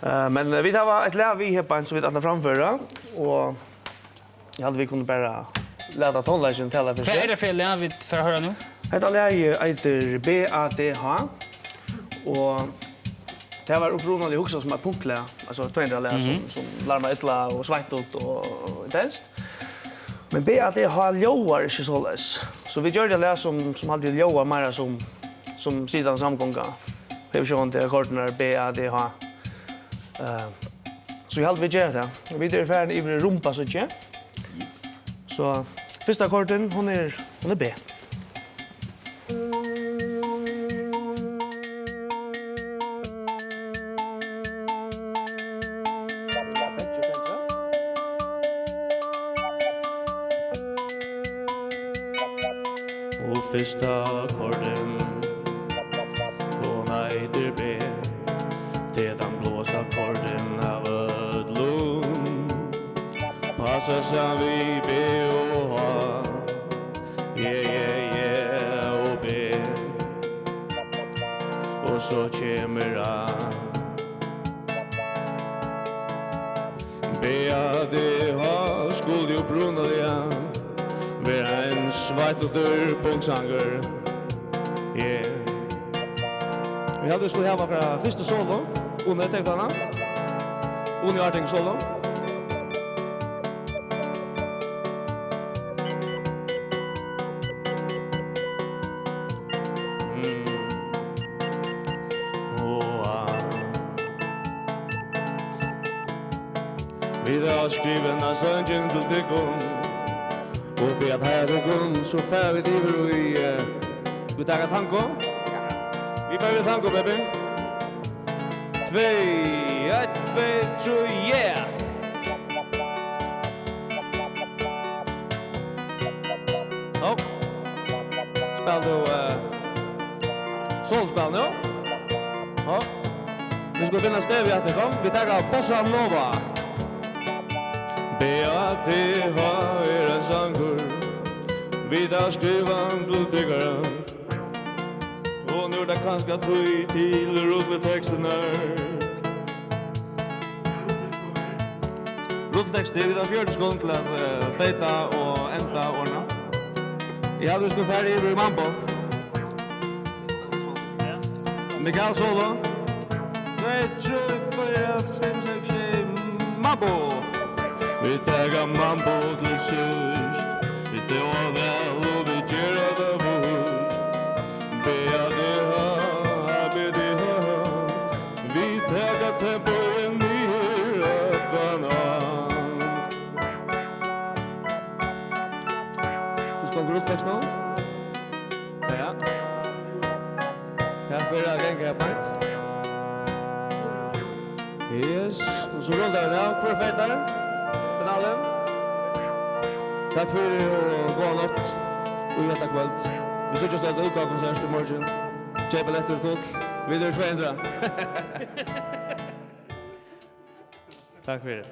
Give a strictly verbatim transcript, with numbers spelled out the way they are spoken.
Eh, men, eh, vit hava eitt lag við her beint sum vit ætla at framføra, og eg haldi, vit kunnu bara lata tónleikin tala fyri seg. Hvat er tað fyri lag, vit fara at hoyra nú? Hetta lagið eitur B A D H, og tað var upprunaliga hugsað sum eitt punklag, altso tvey hundrað lag, sum, Mhm. sum larmar illa og sveittut og intenst. Men B A D H ljóðar ikki soleiðis. So vit gjørdu eitt lag sum, sum haldi ljóðar meira sum, sum sitandi samgonga. Hevur sjálvandi akkordin B A D H. Eh, so eg haldi vit gera tað. Og vit eru farin yvir í rumba, síggi eg. So fyrsta akkordin, hon er, hon er B. Og fyrsta akkordin, hon eitur B. Tað er tann bláasta akkordin av øllum. Passar seg við B og H. Yeah, yeah, yeah, og B. Og so kemur A. B A D H skuldi upprunaliga vera ein sveittutur punksangur. Yeah. Vit haldu, vit skulu hava okkara fyrstu solo. Uni, tekur tú hana? Uni Arting solo. Mm. Og, ah. Vit hava skrivað henda sangin til tykkum. Og fyri at heiðra tykkum, so fara vit yvir í, eh, vit taka tango. Vit fara við tango, baby. Tvey, eitt, tvey, trý, yeah! Hop. Spæl tú, eh, solospæl nú? Hop. Vit skulu finna stevið eftir, kom. Vit taka Bossa Nova. B A D H er ein sangur, vit hava skrivað hann til tykkara. Og nú er tað kanska tíð til rulletekstirnar. Rulletekstir, vit hava fjøruti sekund til at, eh, feyta og enda orðini. Eg haldi, vit skulu fara yvir í mambo. Mikael solo. Tvey, trý, fýra, fimm, seks, sjey, mambo. Vit taka mambo til síðst. Vit duga væl og vit gera tað víst. B A D H, A B D H. Vit taka tempoið niður aftaná. Tú spælir rulletekst nú? Ja. Tað fer at ganga beint. Yes, og so rullar vit av. Hvør feytar? Finalin. Takk fyri og góða nátt. Og í hetta kvøld. Vit síggjast á Útgáva Konsert í morgin. Keyp billettir og tull. Vit eru tvey hundrað. Takk fyri.